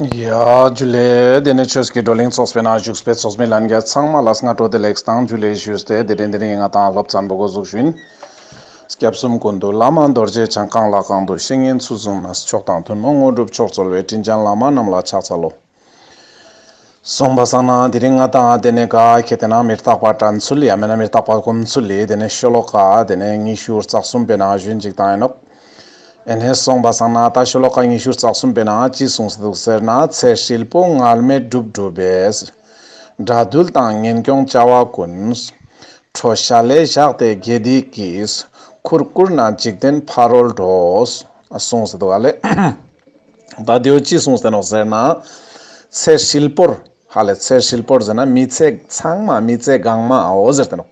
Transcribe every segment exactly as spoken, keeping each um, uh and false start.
ཡ་ཇུ་ལེ། དེ་ནས་ཆོས་ཀྱི་བགྲོ་གླེང་ཚོགས་པའི་ནང་བཞུགས་པའི་ཚོགས་མི་ལྷན་རྒྱས་ཚང་མ་ལ་སྔ་དྲོ་བདེ་ལེགས་དང་ཇུ་ལེ་ཞུས་ཏེ། དེ་རིང་དེ་རིང་ང་དང་སློབ་ཚན་པོ་འགོ་འཛུགས་ཞུ་ཡིན། སྐྱབས་གསུམ་ཀུན་འདུས་བླ་མ་རྡོ་རྗེ་འཆང་། གང་ལ་གང་འདུལ་བཤེས་གཉེན་ཚུལ་བཟུང་ནས། མཆོག་དང་ཐུན་མོང་དངོས་གྲུབ་མཆོག་སྩོལ་བའི། དྲིན་ཅན་བླ་མ་རྣམས་ལ་ཕྱག་འཚལ་ལོ། སོང་པ་སང་ན་དེ་རིང་ང་དང་དེ་ནས་ག་ཁེ་ཏེ་ན་མི་རྟག་པ་དྲན་ཚུལ་ཡ་མེད་ན་མི་རྟག་པ་སྒོམ་ཚུལ་ལི་དེ་ནས་ཤོ་ལོ་ཀ་དེ་ནས་ཉི་ཤུ་རྩ་གསུམ་པའི་ནང་ཞུན་ཅིག་བཏང་ཡིན་ནོག། ཨེ་ནས་སོང་པ་སང་ན་ད་ཤོ་ལོ་ཀ་ཉི་ཤུ་རྩ་གསུམ་པའི་ནང་ཅི་གསུངས་སེ་འདུག་ཟེར་ན། ཚེ་ཧྲིལ་པོ་ངལ་མེད་སྒྲུབ་སྒྲུབ་པས། དགྲ་འདུལ་དང་ངན་སྐྱོང་བྱ་བ་ཀུན། ཁྲོ་ཤ་ལས་བཞག་སྟེ་དགེ་སྡིག་གིས། ཁུར་བསྐུར་ན་འཇིག་རྟེན་ཕ་རོལ་འགྲོ། གསུངས་སེ་འདུག་ཨ་ལེ། ད་དེའོ་ཅི་གསུངས་ཏེ་ནོག་ཟེར་ན། ཚེ་ཧྲིལ་པོར་ཧ་ལེ། ཚེ་ཧྲིལ་པོར་ཟེར་ན་མི་ཚེ་ཚང་མ། མི་ཚེ་གང་མ་འོ་ཟེར་ཏེ་ནོག།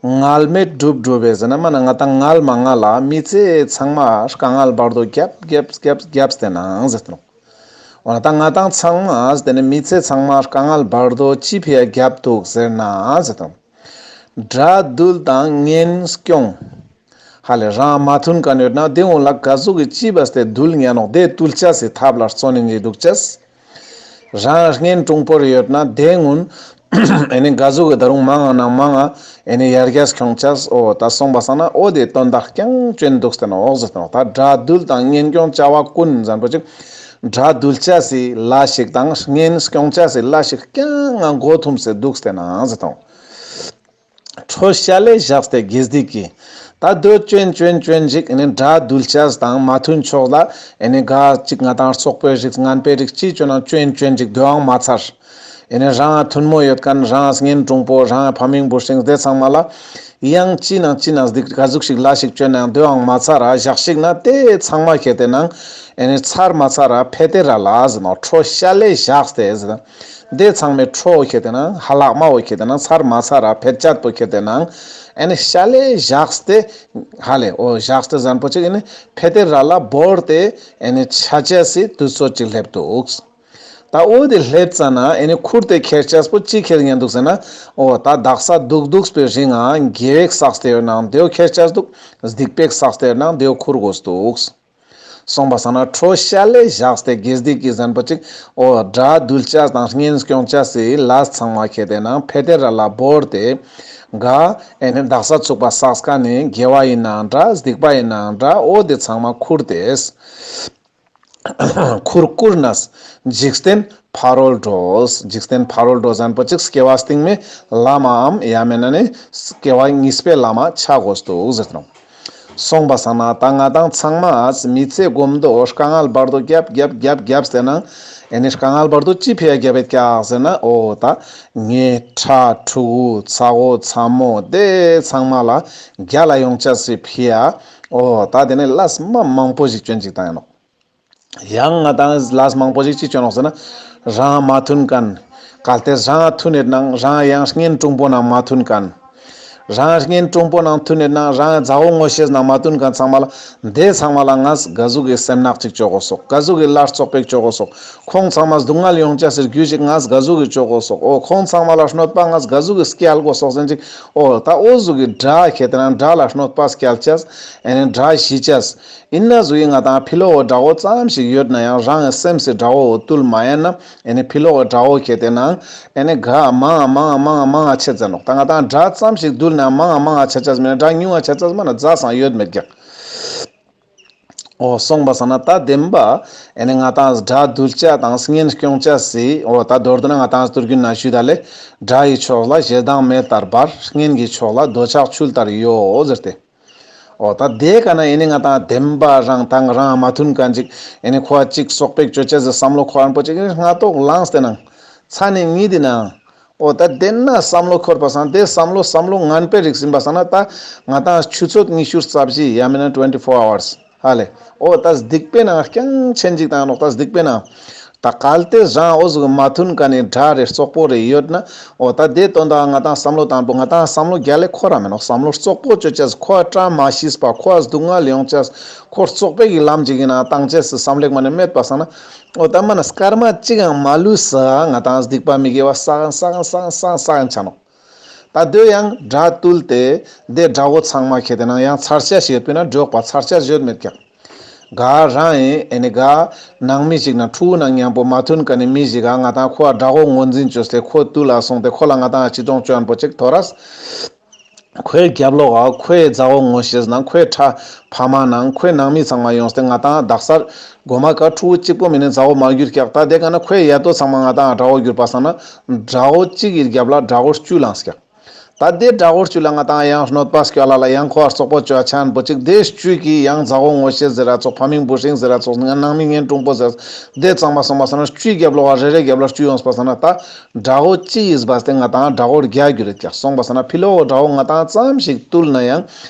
ངལ་མེད་སྒྲུབ་སྒྲུབ་པས་ཟེར་ན་མ་ན་ང་དང་ངལ་མ་ངལ་ལ་མི་ཚེ་ཚང་མ་དཀའ་ངལ་བར་དོ་རྒྱབ་རྒྱབ་རྒྱབ་རྒྱབ་སྟེ་ནང་ཟེར་ཏེ་ནོག། འོ་ན་ད་ང་དང་ཚང་མ་དེ་ནས་མི་ཚེ་ཚང་མ་དཀའ་ངལ་བར་དོ་ཅི་ཕི་ཡ་རྒྱབ་འདུག་ཟེར་ན་ཟེར་ཏེ་ནོག། དགྲ་འདུལ་དང་ངན་སྐྱོང་། ཧ་ལེ་རང་མ་མཐུན་མཁན་ཡོད་ན་དེ་འུན་ལ་ག་ཟུག་གི་ཅི་བས་ཏེ་འདུལ་ཉན་ནོག། དེ་འདུལ་ཅེས་སི་ཐབས་ལ་བརྩོན་ནི་འདུག་ཅེས། རང་གཉེན་དྲུང་པོར་ཡོད་ན་དེ་འུན་ཨེ་ནི་ག་ཟུག་གི་ད་རུང་མང་ང་ན་མང་ང་ཨེ་ནི་ཡར་རྒྱས་ཁྱོང་ཅེས། འོ་ད་སོང་པ་སང་ན་འོ་དེ་དོན་དག་རྐྱང་ཅོན་འདུག་སྟེ་ནོག་ཟེར་ཏེ་ནོག། ད་དགྲ་འདུལ་དང་ངན་སྐྱོང་བྱ་བ་ཀུན་ཟེར་པོ་ཅིག། དགྲ་འདུལ་ཅེས་སི་ལས་ཤིག་དང་ངན་སྐྱོང་ཅེས་སི་ལས་ཤིག་རྐྱང་ང་མགོ་འཐོམས་སེ་འདུག་སྟེ་ནོག་ཟེར་ཏེ་ནོག། ཁྲོ་ཤ་ལས་བཞག་སྟེ་དགེ་སྡིག་གིས། ད་དོ་ཅོན་ཅོན་ཅོན་ཅིག་ཨེ་ནི་དགྲ་འདུལ་ཅེས་དང་མ་མཐུན་ཕྱོགས་ལ་ཨེ་ནི་ག་ཅིག་ང་དང་རྩོག་པོའི་རིགས་ངན་པའི་རིགས་ཅི་ཅོ་ན་ཅོན་ཅོན་ཅིག་དོའང་མ་ཚར། ཨེ་ནི་རང་མཐུན་མོ་ཡོད་མཁན་རང་གཉེན་དྲུང་པོ་རང་ཕ་མིང་བུ་སྲིང་དེ་ཚང་མ་ལ་ཡང་ཅི་ནང་ཅི་ནང་སྡིག་ག་ཟུག་ཞིག་ལས་ཤིག་ཅོན་ནའང་དོའང་མ་ཚར་ར་བཞག་ཞིག་ན་དེ་ཚང་མ་ཁེ་ཏེ་ནང་ཨེ་ནི་ཚར་མ་ཚར་ར་ཕེ་ཏེ་ར་ལ་ཟེར་ནོག། ཁྲོ་ཤ་ལས་བཞག་སྟེ་ཟེར་ན། དེ་ཚང་མའི་ཁྲོ་ཁེ་ཏེ་ནང་ཧ་ལག་མ་འོ་ཁེ་ཏེ་ནང་ཚར་མ་ཚར་ར་ཕེ་ཅད་པོ་ཁེ་ཏེ་ནང་ཨེ་ནི་ཤ་ལས་བཞག་སྟེ་ཧ་ལེ་འོ་བཞག་སྟེ་ཟེར་པོ་ཅིག་ཨེ་ནི་ཕེ་ཏེ་ར་ལ་བོར་ཏེ་ཨེ་ནི་ཆ་ཅེས་སི་དུས་ཚོད་ཅིག་སླེབས་འདུག། ད་འོ་དེ་སླེབས་ཙ་ན་ཨེ་ནི་ཁུར་ཏེ་ཁྱེར་ཅེས་པོ་ཅི་ཁྱེར་ཉན་འདུག་ཟེར་ན། འོ་ད་དག་ས་འདུག་འདུག་པའི་རིང་ང་དགེ་བའི་བསགས་ཏེ་ཡོད་ནའང་དེའོ་ཁྱེར་ཅེས་འདུག། སྡིག་པའི་བསགས་ཏེ་ཡོད་ནའང་དེའོ་ཁུར་དགོས་འདུག། སོང་པ་སང་ན་ཁྲོ་ཤ་ལས་བཞག་སྟེ་དགེ་སྡིག་གིས་ཟེར་པོ་ཅིག། འོ་དགྲ་འདུལ་ཅེས་དང་ངན་སྐྱོང་ཅེས་སི་ལས་ཚང་མ་ཁེ་ཏེ་ནང་ཕེ་ཏེ་ར་ལ་བོར་ཏེ་ག་ཨེ་ནི་དག་ས་ཚུག་པ་བསགས་མཁན་ནི་དགེ་བ་ཡིན་ནའང་འདྲ་སྡིག་པ་ཡིན་ནའང་འདྲ་འོ་དེ་ཚང་མ་ཁུར་ཏེ། ཁུར་བསྐུར་ན་འཇིག་རྟེན་ཕ་རོལ་འགྲོ། འཇིག་རྟེན་ཕ་རོལ་འགྲོ་ཟེར་པོ་ཅིག་སྐྱེ་བ་སྟིང་མའི་ལམ་མའམ་ཡང་མེད་ན་ནི་སྐྱེ་བ་གཉིས་པའི་ལམ་མ་ཆ་དགོས་འདུག་ཟེར་ཏེ་ནོག། སོང་པ་སང་ན་ད་ང་དང་ཚང་མ་མི་ཚེ་གོམ་དོ་དཀའ་ངལ་བར་དོ་རྒྱབ་རྒྱབ་རྒྱབ་རྒྱབ་སྟེ་ནང་ཨེ་ནི་དཀའ་ངལ་བར་དོ་ཅི་ཕི་ཡ་རྒྱབ་ཡོད་ཀྱག་ཟེར་ན། འོ་ད་ངའི་ཕྲུ་གུ་ཚ་བོ་ཚ་མོ་དེ་ཚང་མ་ལ་རྒྱལ་ལ་ཡོང་ཅེས་སི་ཕི་ཡ། འོ་ད་དེ་ནི་ལས་མ་མང་པོ་ཞིག་ཅོན་ཅིག་བཏང་ཡིན་ནོག། ཡང་ང་དང་ལས་མང་པོ་ཞིག་ཅི་ཅོ་ནོག་ཟེར་ན། རང་མ་མཐུན་མཁན། གལ་ཏེ་རང་མཐུན་ཡོད་ནའང་རང་ཡང་གཉེན་དྲུང་པོ་ནང་མ་མཐུན་མཁན། རང་གཉེན་དྲུང་པོ་ནང་མཐུན་ཡོད་ནའང་རང་མཛའ་བོ་ངོ་ཤེས་ནང་མ་མཐུན་མཁན་ཚང་མ་ལ་དེ་ཚང་མ་ལ་ངས་ག་ཟུག་གི་སེམས་ནག་ཅིག་ཅོ་དགོས་སོག། ག་ཟུག་གི་ལས་བཙོག་པོ་ཅིག་ཅོ་དགོས་སོག། ཁོང་ཚང་མ་སྡུག་བསྔལ་ཡོང་ཅེས་སི་རྒྱུ་ཞིག་ངས་ག་ཟུག་གི་ཅོ་དགོས་སོག། འོ་ཁོང་ཚང་མ་ལ་གནོད་པ་ངས་ག་ཟུག་གི་སྐྱལ་དགོས་སོག་ཟེར་ཅིག། འོ་ད་འོ་ཟུག་གི་དགྲ་ཁེ་ཏེ་ན་དགྲ་ལ་གནོད་པ་སྐྱལ་ཅེས། ཨེ་ནི་དགྲ་ཞི་ཅེས། ཨིན་ན་ཟུག་གི་ང་དང་ཕི་ལོག་གི་དགྲ་བོ་ཙམ་ཞིག་ཡོད་ནའང་རང་གི་སེམས་སི་དགྲ་བོ་བཏུལ་མ་ཉན་ན་ཨེ་ནི་ཕི་ལོག་གི་དགྲ་བོ་ཁེ་ཏེ་ནང་ཨེ་ནི་ག་མང་ང་མང་ང་མང་ང་མང་ང་ཆེ་ཙ་ནོག། ད་ང་དང་དགྲ་ཙམ་ཞིག་བཏུལ་ན་མང་ང་མང་ང་ཆེ་ཅེས་མེད་ན་དགྲ་ཉུང་ང་ཆེ་ཅེས་མ་ན་རྩ་སང་ཡོད་མེད་ཀྱག། འོ་སོང་པ་སང་ན་ད་བདེན་པ་ཨེ་ནི་ང་དང་དགྲ་འདུལ་ཅེས་དང་ངན་སྐྱོང་ཅེས་སི་འོ་ད་མདོར་བསྡུ་ན་ང་དང་དུས་རྒྱུན་ན་ཞུས་ད་ལེ། དགྲ་ཡི་ཕྱོགས་ལ་ཞེ་སྡང་མེ་ལྟར་འབར། གཉེན་གྱི་ཕྱོགས་ལ་འདོད་ཆགས་ཆུ་ལྟར་གཡོ་ཟེར་ཏེ། འོ་ད་དེ་ཀ་ན་ཨེ་ནི་ང་དང་བདེན་པ་རང་དང་རང་མ་མཐུན་མཁན་ཅིག་ཨེ་ནི་ཁོ་ཅིག་བཙོག་པོ་ཅིག་ཅོ་ཅེས་སི་བསམ་བློ་འཁོར་རན་པོ་ཅིག་ཨེ་ནི་སྔ་ཏོག་ལངས་ཏེ་ནང་ཚ་ནི་ཉིད་དེ་ནང་འོ་ད་དེ་ན་བསམ་བློ་འཁོར་པ་སང་དེ་བསམ་བློ་བསམ་བློ་ངན་པའི་རིགས་ཡིན་པ་སང་ན་ད་ང་དང་ཆུ་ཚོད་ཉི་ཤུ་རྩ་བཞི་ཡང་མེད་ན་ཊུ་ཝེན་ཊི་ཕོར་ཨ་ཝར་སི་ཧ་ལེ། འོ་ད་སྡིག་པའི་ནང་རྐྱང་ཆེན་ཅིག་བཏང་ནོག། ད་སྡིག་པའི་ནང་ད་གལ་ཏེ་རང་འོ་ཟུག་མ་མཐུན་མཁན་ནི་དགྲ་རེ་བཙོག་པོ་རེ་ཡོད་ན། འོ་ད་དེ་དོན་དག་ང་དང་བསམ་བློ་བཏང་པོ་ང་དང་བསམ་བློ་རྒྱལ་ལ་འཁོར་ར་མེད་ནོག། བསམ་བློ་བཙོག་པོ་ཅོ་ཅེས་ཁོ་བཀྲ་མ་ཤིས་པ་ཁོ་སྡུག་བསྔལ་ཡོང་ཅེས་ཁོ་བཙོག་པོའི་གི་ལམ་ཅིག་ཡིན་ན་བཏང་ཅེས་སི་བསམ་ལེགས་མ་ནི་མེད་པ་སང་ན། འོ་ད་མ་ན་སྐར་མ་གཅིག་ཡང་མ་ལུས་ས་ང་དང་སྡིག་པ་མི་དགེ་བ་བསགས་བསགས་བསགས་བསགས་ཆ་ནོག། ད་དེ་ཡང་དགྲ་བཏུལ་ཏེ་དེ་དགྲ་བོ་ཚང་མ་ཁེ་ཏེ་ནང་ཡང་ཚར་ཆ་ཞིག་ཡོད་པས་ན་འགྲོགས་པ་ཚར་ཆ་ཞིག་ཡོད་མེད་ཀྱག། ག་རང་ཨིན་ཨེ་ནི་ག་ནང་མི་ཞིག་ན་ཕྲུ་གུ་ནང་མཉམ་པོ་མ་མཐུན་ཁན་ནི་མི་ཞིག་ག་ང་ཏང་ཁོ་ཨ་དགྲ་བོ་ངོས་འཛིན་ཅོས་ཏེ་ཁོ་ཏུལ་ལ་སོང་སྟེ་ཁོ་ལ་ང་ཏང་ཅི་ཏོང་ཅོ་ཨན་པོ་ཅིག་ཐོ་རས། ཁོའི་རྒྱབ་ལོགས་ཨ་ཁོའི་མཛའ་བོ་ངོ་ཤེས་ནང་ཁོའི་ཕྲ་ཕ་མ་ནང་ཁོའི་ནང་མི་ཚང་མ་ཡོངས་ཏེ་ང་ཏང་དག་སར་གོ་མ་ཀ་ཕྲུ་གུ་གཅིག་པོ་མེན་ན་མཛའ་བོ་མ་གྱུར་ཀྱག། ད་དེ་ཀ་ན་ཁོའི་ཡ་ཏོ་ཚང་མ་ང་ཏང་དགྲ་བོ་གྱུར་པ་སང་ན་དགྲ་བོ་གཅིག་གི་རྒྱབ་ལ་དགྲ་བོ་བཅུ་ལངས་ཀྱག། ད་དེ་དགྲ་བོ་བཅུ་ལ་ང་ཏང་ཡང་གནོད་པ་སྐྱོ་ལ་ལ་ཡང་ཁོ་ཨ་རྩོག་པོ་ཅོ་ཆ་ཨན་པོ་ཅིག་དེ་བཅུ་གི་ཡང་མཛའ་བོ་ངོ་ཤེས་ཟེར་ར་ཙོགས་ཕ་མིང་བུ་སྲིང་ཟེར་ར་ཙོགས་ནང་མི་གཉེན་དྲུང་པོ་ཟེར་དེ་ཚང་མ་སོང་པ་སང་ན་བཅུའི་རྒྱབ་ལོགས་ཨ་རེ་རེ་རྒྱབ་ལ་བཅུ་ཡོངས་པ་སང་ན་ད་དགྲ་བོ་གཅིག་ཨིས་བས་ཏེ་ང་ཏང་དགྲ་བོ་བརྒྱ་གྱུར་རེད་ཀྱག། སོང་པ་སང་ན་ཕི་ལོག་དགྲ་བོ་ང་ཏང་ཙམ་ཞིག་ཏུལ་ན་ཡང་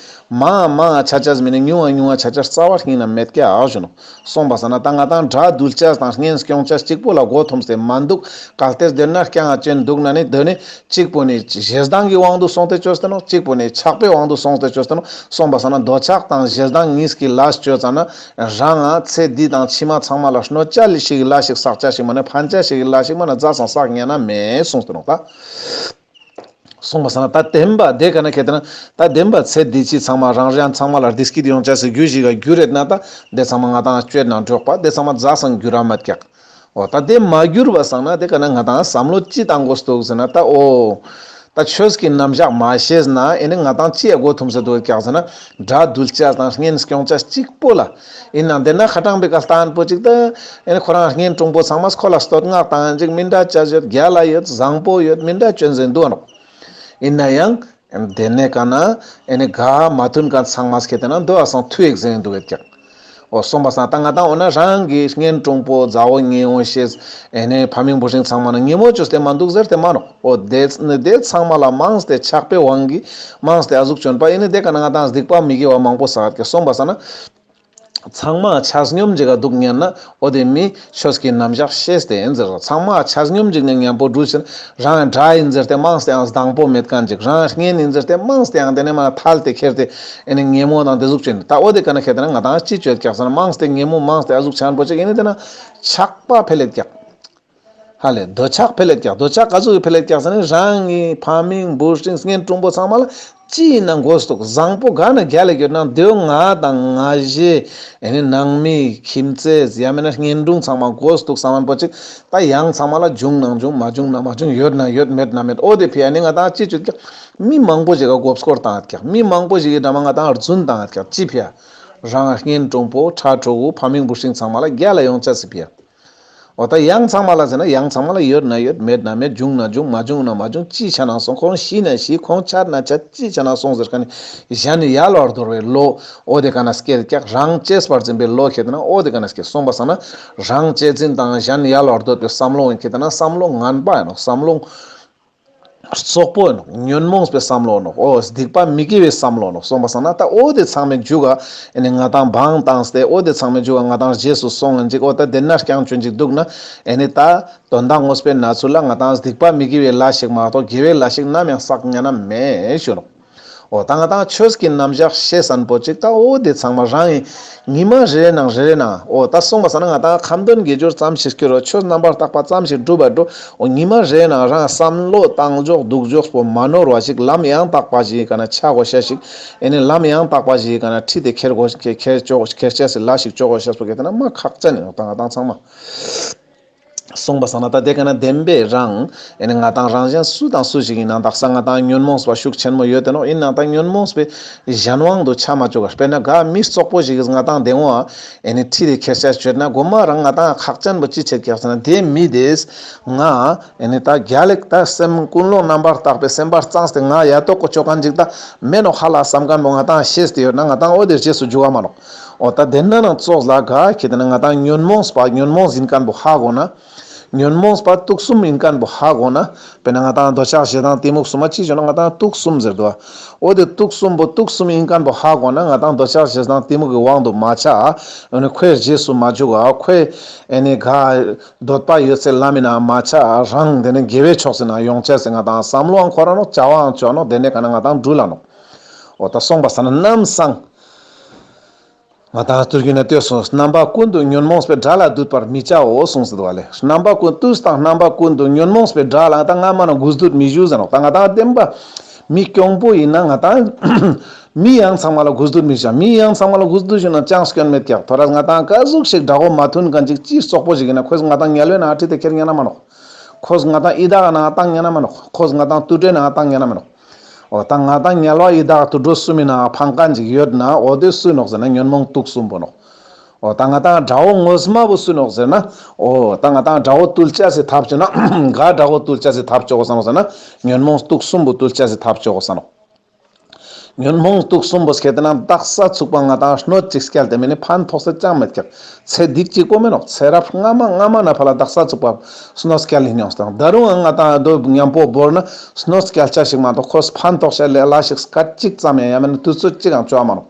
མང་ང་མང་ང་ཆ་ཆས་མེན་ན་ཉུང་ང་ཉུང་ང་ཆ་ཆས་རྩ་བ་ཉིད་ན་མེད་ཀྱག་ཞུ་ནོག། སོང་པ་སང་ན་ད་ང་ཏང་དགྲ་འདུལ་ཆས་དང་གཉེན་སྐྱོང་ཆས་གཅིག་པོ་ལ་མགོ་འཐོམས་ཏེ་མ་འདུག། གལ་ཏེ་དེ་ན་རྐྱང་ང་ཅན་འདུག་ན་ནི་དེ་ནི་གཅིག་པོ་ནི་ཞེ་སྡང་གི་དབང་དུ་སོང་སྟེ་ཅོས་ཏེ་ནོག། གཅིག་པོ་ནི་ཆགས་པའི་དབང་དུ་སོང་སྟེ་ཅོས་ཏེ་ནོག། སོང་པ་སང་ན་འདོད་ཆགས་དང་ཞེ་སྡང་གཉིས་ཀྱི་ལས་ཅོ་ཙ་ན་རང་ང་ཚེ་འདི་དང་ཕྱི་མ་ཚང་མ་ལ་གནོད་ཅ་ལི་ཞིག་གི་ལས་ཤིག་བསགས་ཅ་ཞིག་མ་ནི་ཕན་ཅ་ཞིག་གི་ལས་ཤིག་མ་ན་རྩ་སང་བསགས་ཉན་ན་མེད་གསུངས་ཏེ་ནོག་ད། སོང་པ་སང་ན་ད་བདེན་པ་དེ་ཀ་ན་ཁེ་ཏེ་ན་ད་བདེན་པ་ཚེ་འདི་ཕྱི་ཚང་མ་རང་རང་ཚང་མ་ལ་བདེ་སྐྱིད་ཡོང་ཅ་སི་རྒྱུ་ཞིག་ག་གྱུར་རེད་ན་ད་དེ་ཚང་མ་ང་ཏང་སྤྱོད་ན་འགྲོགས་པ་དེ་ཚང་མ་རྩ་སང་འགྱུར་ར་མེད་ཀྱག། འོ་ད་དེ་མ་གྱུར་བ་སང་ན་དེ་ཀ་ན་ང་ཏང་བསམ་བློ་ཅི་བཏང་དགོས་འདུག་ཟེར་ན་ད་འོ། ད་ཆོས་ཀྱི་རྣམ་གཞག་མ་ཤེས་ན་ཨེ་ནི་ང་ཏང་ཅི་ཡ་མགོ་འཐོམས་སེ་འདུག་ཀྱག་ཟེར་ན་དགྲ་འདུལ་ཅ་དང་གཉེན་སྐྱོང་ཅ་གཅིག་པོ་ལ་ཨིན་ན་དེ་ན་ཁ་ཏང་པའི་ཀ་ལྟ་ཨན་པོ་ཅིག་ད་ཨེ་ནི་ཁོ་རང་གཉེན་དྲུང་པོ་ཚང་མ་ཁོ་ལ་བསྟོད་བསྔགས་བཏང་ཨན་ཅིག་མི་འདྲ་ཅ་ཡོད་རྒྱལ་ལ་ཡོད་བཟང་པོ་ཡོད་མི་འདྲ་ཅོན་ཟེར་འདུག་ཨ་ནོག། ཨིན་ན་ཡང་དེ་ནས་ཀ་ན་ཨེ་ནི་ག་མ་མཐུན་ཁན་ཚང་མ་སྐད་དེ་ན་འདུག་ཨ་སང་ཐུ་ཡེག་ཟེར་འདུག་ཡོད་ཀྱག། འོ་སོང་པ་སང་ད་ང་ཏང་འོ་ན་རང་གི་གཉེན་དྲུང་པོ་མཛའ་བོ་ཉེ་འོ་ཤེས་ཨེ་ནི་ཕ་མིང་བུ་སྲིང་ཚང་མ་ན་ཉེ་མོ་ཅོས་ཏེ་མ་འདུག་ཟེར་ཏེ་མ་ནོག། འོ་དེ་དེ་ཚང་མ་ལ་མང་སྟེ་ཆགས་པའི་དབང་གིས་མང་སྟེ་ཨ་ཟུག་ཅོན་པ་ཨེ་ནི་དེ་ཀ་ན་ང་ཏང་སྡིག་པ་མི་དགེ་བ་མང་པོ་བསགས་ཀྱག། སོང་པ་སང་ན་ཚང་མ་ཆ་སྙོམས་ཅིག་ག་འདུག་ཉན་ན་འོ་དེ་མི་ཆོས་ཀྱི་རྣམ་གཞག་ཤེས་ཏེ་ཨིན་ཟེར། ཚང་མ་ཆ་སྙོམས་ཅིག་ནས་མཉམ་པོ་འགྲུལ་ཕྱིན་རང་དགྲ་ཨིན་ཟེར་ཏེ་མང་སྟེ་ཡང་སྡང་པོ་མེད་ཁན་ཅིག་རང་གཉེན་ཨིན་ཟེར་ཏེ་མང་སྟེ་ཡང་དེ་ནས་མ་ཐལ་ཏེ་ཁྱེར་ཏེ་ཨེ་ནི་ཉེ་མོ་དང་དེ་ཟུག་ཅོ་ཨིན། ད་འོ་དེ་ཀ་ན་ཁེ་ཏེ་ན་ང་ཏང་ཅི་ཅོ་ཡོད་ཀྱག་ཟེར་ན་མང་སྟེ་ཉེ་མོ་མང་སྟེ་ཨ་ཟུག་ཆ་ཨན་པོ་ཅིག་ཨེ་ནི་དེ་ན་ཆགས་པ་འཕེལ་ཡོད་ཀྱག། ཧ་ལེ་འདོད་ཆགས་འཕེལ་ཡོད་ཀྱག། འདོད་ཆགས་ག་ཟུག་གི་འཕེལ་ཡོད་ཀྱག་ཟེར་ན་རང་གི་ཕ་མིང་བུ་སྲིང་གཉེན་དྲུང་པོ་ཚང་མ་ལ་ཅི་ཨིན་ན་མགོ་གཏུགས་བཟང་པོ་ག་ན་རྒྱལ་ལ་ཡོད་ན་དེའོ་ང་དང་ང་ཞེ་ཨེ་ནི་ནང་མི་ཁྱིམ་མཚེས་ཡ་མེད་ན་གཉེན་དྲུང་ཚང་མ་མགོ་གཏུགས་བསམ་ཨན་པོ་ཅིག་ད་ཡང་ཚང་མ་ལ་བྱུང་ན་བྱུང་མ་བྱུང་ན་མ་བྱུང་ཡོད་ན་ཡོད་མེད་ན་མེད་འོ་དེ་ཕི་ཨ་ནི་ང་ཏང་ཅི་ཅོ་ཀྱག་མི་མང་པོ་ཞིག་ག་མགོ་སྐོར་བཏང་ཡོད་ཀྱག། མི་མང་པོ་ཞིག་གི་འདྲ་མ་ང་ཏང་རྫུན་བཏང་ཡོད་ཀྱག་ཅི་ཕི་ཨ། རང་གཉེན་དྲུང་པོ་ཕྲུ་གུ་ཕ་མིང་བུ་སྲིང་ཚང་མ་ལ་རྒྱལ་ལ་ཡོང་ཅ་སི་ཕི་ཨ། འོ་ད་ཡང་ཚང་མ་ལ་ཟེར་ན་ཡང་ཚང་མ་ལ་ཡོད་ན་ཡོད་མེད་ན་མེད་བྱུང་ན་བྱུང་མ་བྱུང་ན་མ་བྱུང་ཅི་ཆ་ན་སོང་ཁོང་ཤི་ན་ཤི་ཁོང་ཆ་ན་ཆ་ཅི་ཆ་ན་སོང་ཟེར་ཁན་ནི་གཞན་ཡལ་བར་དོར་བའི་བློ་འོ་དེ་ཀ་ན་སྐྱེ་ཀྱག། རང་གཅེས་པར་འཛིན་པའི་བློ་ཁེ་ཏེ་ན་འོ་དེ་ཀ་ན་སྐྱེ། སོང་པ་སང་ན་རང་གཅེས་འཛིན་དང་གཞན་ཡལ་བར་དོར་བའི་བསམ་བློ་ཁེ་ཏེ་ན་བསམ་བློ་ངན་པ་ཨིན་ནོག། བསམ་བློ་རྩོག་པོ་ཨིན་ནོག། ཉོན་མོངས་པའི་བསམ་བློ་ནོག། འོ་སྡིག་པ་མི་དགེ་བའི་བསམ་བློ་ནོག། སོང་པ་སང་ན་ད་འོ་དེ་ཚང་མའི་མཇུག་ག་ཨེ་ནི་ང་ཏང་བང་བཏང་སྟེ་འོ་དེ་ཚང་མའི་མཇུག་ག་ང་ཏང་རྗེས་སུ་སོང་ཨིན་ཅིག་འོ་ད་དེ་ན་རྐྱང་ཅོ་ཨིན་ཅིག་འདུག་ན་ཨེ་ནི་ད་དོན་དག་དངོས་པོའི་ན་ཚུལ་ལ་ང་ཏང་སྡིག་པ་མི་དགེ་བའི་ལས་ཤིག་མ་གཏོགས་དགེ་བའི་ལས་ཤིག་ནམ་ཡང་བསགས་ཉན་ན་མེད་ཞུ་ནོག། འོ་ད་ང་ཏང་ཆོས་ཀྱི་རྣམ་གཞག་ཤེས་ཨན་པོ་ཅིག་ད་འོ་དེ་ཚང་མ་རང་ཨིན། ཉི་མ་རེ་རེ་ནང་རེ་རེ་ནང་འོ་ད་སོང་པ་སང་ན་ང་ཏང་ཁ་འདོན་དགེ་སྦྱོར་ཙམ་ཞིག་སྐྱོར་རོ་ཆོས་རྣམ་པར་དག་པ་ཙམ་ཞིག་སྒྲུབ་པ་འགྲོ། འོ་ཉི་མ་རེ་རེ་ནང་རང་བསམ་བློ་བཏང་ཕྱོགས་འདུག་ཕྱོགས་པོ་མ་ནོར་བ་ཞིག་ལམ་ཡང་དག་པ་ཞིག་ག་ན་ཆ་དགོས་ཤེས་ཤིག་ཨེ་ནི་ལམ་ཡང་དག་པ་ཞིག་ག་ན་ཁྲིད་དེ་ཁྱེར་དགོས་ཁྱེར་ཁྱེར་ཅོག་ཁྱེར་ཅེས་སི་ལས་ཤིག་ཅོ་དགོས་ཤེས་པོ་ག་དེ་ན་མ་ཁག་ཅན་ཨིན་ནོག་ད་ང་ཏང་ཚང་མ། སོང་པ་སང་ན་ད་དེ་ཀ་ན་བདེན་པའི་རང་ཨེ་ནི་ང་ཏང་རང་གཞན་སུ་དང་སུ་ཞིག་ཨིན་ནང་དག་ས་ང་ཏང་ཉོན་མོངས་པ་ཤུགས་ཆེན་མོ་ཡོད་དེ་ནོག། ཨིན་ནང་ད་ཉོན་མོངས་པའི་གཞན་དབང་དུ་ཆ་མ་བཅུག་ག་དཔེར་ན་ག་མི་རྩོག་པོ་ཞིག་གིས་ང་ཏང་དེ་འོ་ཨེ་ནི་ཁྲིད་དེ་ཁྱེར་ཤེས་ཅོ་ན་གོ་མ་རང་ང་ཏང་ཁག་ཅན་པོ་ཅི་ཆེད་ཀྱག་ཟེར་ན་དེ་མི་དེས་ང་ཨེ་ནི་ད་རྒྱལ་ལེགས་ད་སེམས་ཀུན་སློང་རྣམ་པར་དག་པའི་སེམས་པ་གཙང་སྟེ་ང་ཡ་ཏོག་གོ་ཅོ་ཁན་ཅིག་ད་མེན་ནོག་ཧ་ལ་བསམ་ཁན་པོ་ང་ཏང་ཤེས་ཏེ་ཡོད་ན་ང་ཏང་འོ་དེ་རྗེས་སུ་འཇུག་ག་མ་ནོག། འོ་ད་དེ་ན་ནང་ཙོགས་ལ་ག་ཁེ་ཏེ་ན་ང་ཏང་ཉོན་མོངས་པ་ཉོན་མོངས་ཨིན་ཁན་པོ་ཧ་གོ་ན། ཉོན་མོངས་པ་དུག་གསུམ་ཨིན་ཁན་པོ་ཧ་གོ་ན། དཔེར་ན་ང་ཏང་འདོད་ཆགས་ཞེ་སྡང་གཏི་མུག་གསུམ་མ་ཅི་ཞུ་ན་ང་ཏང་དུག་གསུམ་ཟེར་དུག། འོ་དེ་དུག་གསུམ་པོ་དུག་གསུམ་ཨིན་ཁན་པོ་ཧ་གོ་ན་ང་ཏང་འདོད་ཆགས་ཞེ་སྡང་གཏི་མུག་གི་དབང་དུ་མ་ཆ། འོ་ནི་ཁོའི་རྗེས་སུ་མ་འཇུག་ག་ཁོའི་ཨེ་ནི་ག་འདོད་པ་ཡོད་ཚད་ལམ་ཨིན་ན་མ་ཆ་རང་དེ་ནི་དགེ་བའི་ཕྱོགས་སུ་ན་ཡོང་ཆ་ཟེར་ང་ཏང་བསམ་བློའང་འཁོར་ར་ནོག། བྱ་བའང་ཅོ་ནོག། དེ་ནས་ཀ་ན་ང་ཏང་འགྲུལ་ལ་ནོག། འོ་ད་སོང་པ་སང་ན་ནམ་སང་ང་ཏང་ཐུར་གུ་ན་ལྟོས་སོང་། རྣམ་པ་ཀུན་ཏུ་ཉོན་མོངས་པའི་དགྲ་ལ་འདུད་པར་མི་བྱའོ་གསུངས་སེ་འདུག་པ་ལེ། རྣམ་པ་ཀུན་དུས་དང་རྣམ་པ་ཀུན་ཏུ་ཉོན་མོངས་པའི་དགྲ་ལ་ང་ཏང་སྔ་མ་ན་གུས་འདུད་མི་ཞུ་ཟེར་ནོག། ད་ང་ཏང་བདེན་པ་མི་གྱོང་པོ་ཨིན་ན་ང་ཏང་ མི་ཡང་ཚང་མ་ལ་གུས་འདུད་མི་བྱ། མི་ཡང་ཚང་མ་ལ་གུས་འདུད་ཞུ་ན་ཅང་སྐྱོན་མེད་ཀྱག། ཐོ་རས་ང་ཏང་ཀ་ཟུག་ཞིག་དགྲ་བོ་མ་མཐུན་མཁན་ཅིག་ཅི་རྩོག་པོ་ཞིག་ཡིན་ན་ཁོས་ང་ཏང་དམྱལ་བའི་ནང་ཁྲིད་དེ་ཁྱེར་ཉན་ན་མ་ནོག། ཁོས་ང་ཏང་ཡི་དྭགས་ནང་བཏང་ཉན་ན་མ་ནོག། ཁོས་ང་ཏང་དུད་འགྲོའི་ནང་བཏང་ཉན་ན་མ་ནོག། འོ་ད་ང་ཏང་དམྱལ་བ་ཡི་དྭགས་དུད་འགྲོ་གསུམ་མི་ནང་ཕང་མཁན་ཅིག་ཡོད་ན་འོ་དེ་སུ་ནོག་ཟེར་ན་ཉོན་མོངས་དུག་གསུམ་པོ་ནོག། འོ་ད་ང་ཏང་དགྲ་བོ་ངོ་མ་བོ་སུ་ནོག་ཟེར་ན། འོ་ད་ང་ཏང་དགྲ་བོ་བཏུལ་ཅེས་སི་ཐབས་བྱོས་ན་ག་དགྲ་བོ་བཏུལ་ཅེས་སི་ཐབས་བྱོ་གོས་ས་ནོག་ཟེར་ན་ཉོན་མོངས་དུག་གསུམ་པོ་བཏུལ་ཅེས་སི་ཐབས་བྱོ་གོས་ས་ནོག། ཉོན་མོངས་དུག་གསུམ་པོ་ཁྱེར་ཏེ་ན་དག་ས་ཚུག་པ་ང་ཏང་སྣོད་ཅིག་སྐྱལ་ཏེ་མེ་ནི་ཕན་ཐོགས་ས་ཅང་མེད་ཀྱག། ཚེ་སྡིག་ཅིག་པོ་མེ་ནོག། ཚེ་རབས་སྔ་མ་སྔ་མ་ན་ཕ་ལ་དག་ས་ཚུག་པ་སྣོད་སྐྱལ་ལི་མྱོང་སྟེ་ད་རུང་ང་ཏང་དོ་མཉམ་པོ་བོར་ན་སྣོད་སྐྱལ་ཆ་ཞིག་མ་གཏོགས་ཁོས་ཕན་ཐོགས་ཤ་ལེ་ལ་ཞིག་སྐད་ཅིག་ཙམ་ཡང་ཡང་མེ་ནི་དུས་ཚོད་ཅིག་ཡང་བཅོ་མ་ནོག།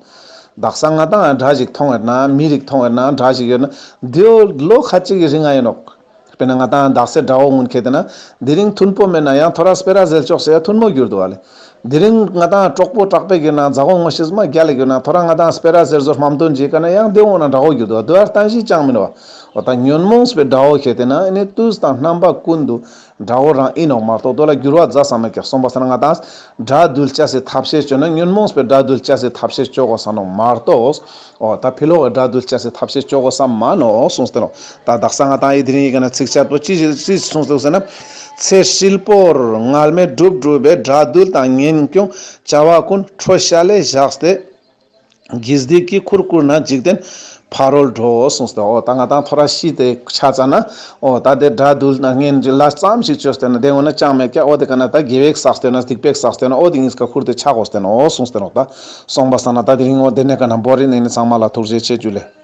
དག་ས་ང་ཏང་དགྲ་ཞིག་མཐོང་ཡོད་ན་མི་རིགས་མཐོང་ཡོད་ན་དགྲ་ཞིག་ཡོད་ན་དེའོ་ལོ་ཁ་ཅིག་གི་རིང་ང་ཡིན་ནོག། དཔེར་ན་ང་ཏང་དག་སའི་དགྲ་བོ་ངུན་ཁྱེར་ཏེ་ན་དེ་རིང་མཐུན་པོ་མེད་ན་ཡང་ཐོ་རས་སྤེ་ར་ཟེར་ཆོག་ཟེར་ཡ་མཐུན་མོ་གྱུར་འདུག་བ་ལེ། དེ་རིང་ང་ཏང་གྲོགས་པོ་དྲག་པོ་གྱུར་ན་མཛའ་བོ་ངོ་ཤེས་མ་རྒྱལ་ལ་གྱུར་ན་ཐོ་རས་ང་ཏང་སྤེ་ར་ཟེར་བཟོ་རྨམ་དོན་ཅིག་ག་ན་ཡང་དེ་འོང་ན་དགྲ་བོ་གྱུར་འདུག་བ། དུ་བར་བརྟན་གཞི་ཅང་མིན་བ། འོ་ད་ཉོན་མོངས་པའི་དགྲ་བོ་ཁྱེར་ཏེ་ན་ཨེ་ནི་དུས་དང་རྣམ་པ་ཀུན་ཏུ་དགྲ་བོ་རང་ཨིན་ནོག་མ་གཏོགས་དོ་ལ་འགྱུར་བ་ཛ་ས་མེད་ཀྱག། སོང་པ་ས་ན་ང་ཏང་དགྲ་འདུལ་ཅེས་སི་ཐབས་ཤེས་བཅོས་ན་ཉོན་མོངས་པའི་དགྲ་འདུལ་ཅེས་སི་ཐབས་ཤེས་བཅོ་གོས་ས་ནོག་མ་གཏོགས། འོ་ད་ཕི་ལོག་གི་དགྲ་འདུལ་ཅེས་སི་ཐབས་ཤེས་བཅོ་གོས་ས་མ་ནོག་གསུངས་ཏེ་ནོག། ད་དག་ས་ང་ཏང་ཨི་དེ་རིང་ཡི་ག་ན་ཚིགས་བཅད་པོ་ཅི་ཅི་གསུངས་ཏེ་ཟེར་ན། ཚེ་ཧྲིལ་པོར་ངལ་མེད་སྒྲུབ་སྒྲུབ་པའི། དགྲ་འདུལ་དང་ངེས་འབྱུང་བྱ་བ་ཀུན། ཁྲོ་ཤ་ལས་བཞག་སྟེ། དགེ་སྡིག་གི་ཁུར་བསྐུར་ན། འཇིག་རྟེན་ཕ་རོལ་འགྲོ་གསུངས་ཏེ། འོ་ད་ང་ཏང་ཐོ་རས་ཤི་སྟེ་ཆ་ཙ་ན་འོ་ད་དེ་དགྲ་འདུལ་དང་ངེས་འབྱུང་ལ་ཙམ་ཞིག་བཅོས་ཏེ་ན་དེ་འོ་ན་ཅང་མེད་ཀྱག། འོ་དེ་ག་ན་ད་དགེ་བའི་བསགས་ཏེ་ན་སྡིག་པའི་བསགས་ཏེ་ན་འོ་དེ་གཉིས་ཀ་ཁུར་ཏེ་ཆ་གོས་ཏེ་ནོག་གསུངས་ཏེ་ནོག། ད་སོང་པ་ས་ན་ད་དེ་རིང་འོ་དེ་ནས་ག་ན་བོ་རིན་ནི་ཚང་མ་ལ་ཐུགས་རྗེ་ཆེ་ཇུ་ལེ།